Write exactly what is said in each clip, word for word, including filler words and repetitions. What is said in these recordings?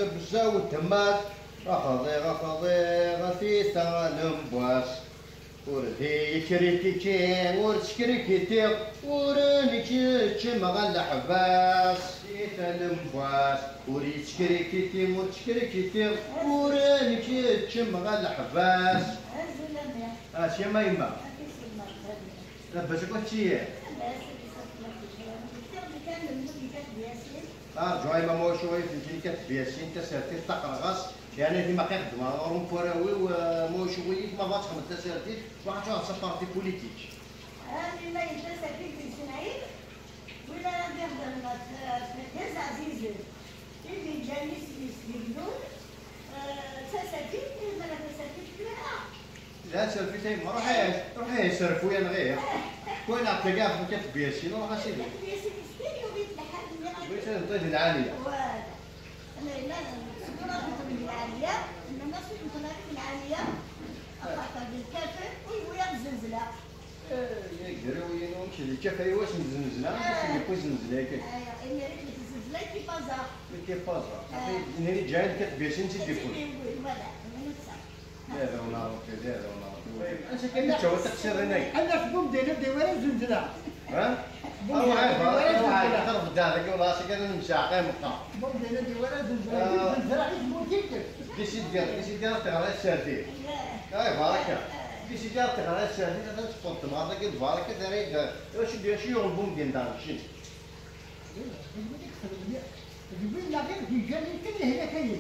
Bzaw tmas, axḍiɣ, axḍiɣ, a tita lembwas. Ur d-iyi-krikiki, ur ttkrikikiɣ, ur nekk keččem ɣer leḥbas. Tita lembwas, ur yettkrikiki, ur ttkrikikiɣ, ur nekk keččem ɣer leḥbas. Azul a mmi. Asya ma yemma. Amek i s-yemma? Labas akk a tiyir. Labas, amek i s-yemma? Arǧu a yemma, ma wacu ɣef nekkini kateb yasin tasertit taqerɣast, yeɛni di maqi xeddmeɣ ɣer umkaraw-iw, eh, ma wacu ɣef ma bɣa txedmeḍ tasertit, waxaṭ ad s aparti politik. Ami ma yella tasertit di Senɛid, win ara d-iheddren ɣef, ɣef Dda Ɛzizen, i d-yeǧǧan isem-is deg Lul, eh, tasertit, ma la tasertit tura. La serfit ay ruḥ ay ruḥ ay serfu ya nɣir. Kwan aṭaga ɣef kateb yasin, ruḥ a sidi. Kateb yasin meskin yuɣ-it lḥal-nni. Wis ad neṭṭi di lɛaliya. Wala. Layla, sgura tuɣ di lɛaliya, nnan-as ur neṭṭel ara di lɛaliya, axaṭer d lkafir, ur yewwi ara zzelzla. Eh, ya graw-inu, amek d lkafir i wass n tzenzla, amek i yewwi zzelzla akka? Aya, imir-ik d tzzelzla i k-ipaẓa. I k-ipaẓa. Ah. Nini ǧǧan kateb yasin tt-id-iwwi. Tt-id-iwwi, wala, d netta. D arraw n Ṛebbi, d arraw n Ṛebbi. Ansa kan i ttawat taqsiḍin-agi? Anas Bumdin ad d-iwara zenzla. Ha? Bumdin ad d-iwara zenzla. Ṛebbi dagi, wala, ansa kan ad nemseɛqay meqqar. Bumdin ad d-iwara zenzla, ah, zenzla i tmurt-ik. Disidi, disidi ad teɣra tsertit. Ay, baraka. Disidi ad teɣra tsertit, ad teffeɣ temɣart-agi d baraka, terra-yi-d, acu d, acu yuɣen Bumdin daɣen, keččini? D win neɣ d iǧǧan kan lehlak-agi.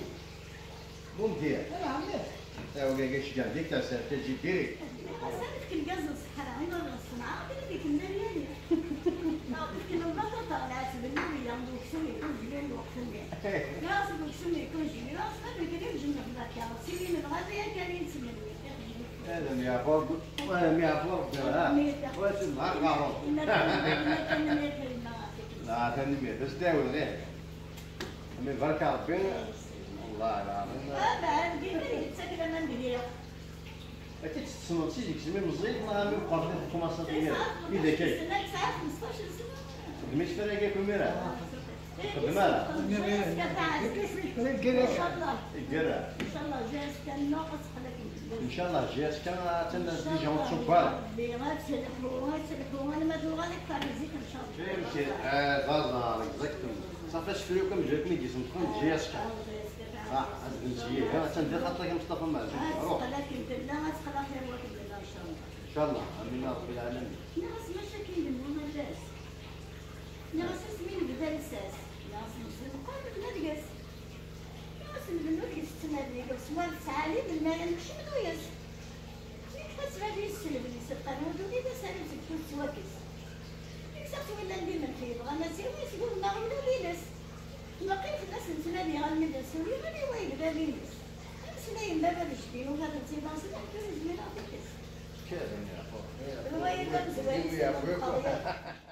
Bumdir. Ala, ɛemmi. Awlagak gar dik tasertit diri. Ɣas ad fken gaz n ṣṣeḥra, ina ɣer ṣṣenɛa, ad ken-d-yefk Mary. Ad fken lbaṭaṭa, lɛesb n lwiya, d uksum yekun jliw n uqsum. Ɣas d uksum yekun jliw, ɣas ma d nekk d imjem n berka, simi nebɣa ad yakan i nesmen. Ad am yeɛfu Rebbi, ad am yeɛfu Rebbi, ha? Wa s-, ha, ɣer Rebbi. Ina kan, ina kan, ina kan. La, tanemmirt, ad s-d-awiḍ, ih. Ami barek Rebbi. Wallah lɛaḍim. Ah, bah, dima yettak laman deg-i. Akka tt-tessneḍ si deg-s mi meẓẓiyet neɣ ami meqqret i tkumaṣaḍ-agi? Yesɛa txemmeṭṭac sna, yesɛa xmesṭac sna. Xdem-itt tura-agi akk imir-a. Xdem ara. Ncallah. Ncallah, J S K nnuɣ ad teqqel akken tella. Ncallah, J S K attan déjà ur tṣubb ara. Ad telḥu, ad telḥu, alma d uɣal akk ar zik, ncallah. Fhimti? Ah, d aẓar, exactement. Ṣafi, asefru kan, amezruy kan i d-yesneṭqen, J S K. Ah, ad d-nseyyiha, attan di lxaṭer-ik a Mustafa Mɛazem. Ruḥ. Ad teqqel akken tella, ad teqqel axir wakken tella, ncallah. Ncallah, amin ya Rebbi lɛalamin. Nniɣ-as mačči akken d-nnan arraz. Nniɣ-as asmi nebda lsas, nniɣ-as meẓẓi meqqar, nebna deg-s. Nniɣ-as nbennu deg-s ttnadi, deg-s war ttɛali, melmi ara nekcem nuyes. Nekfa ttnadi yesselben, yesselqan uduni d asaru seg tut ttwakkes. Neksa ttwillan d imenfi, yebɣan ad s-yawi seg ugemmaɣ ula d ines. Neqqim fell-as nettnadi almi d asaru, yɣli wayeg d alines. Ameslayen baba d jeddi, ugar n tibaẓin, ḥekkun ur zmireɣ ad ikkes. Kad n yeɛfur. D wayen d amezwayen s lqaḍi.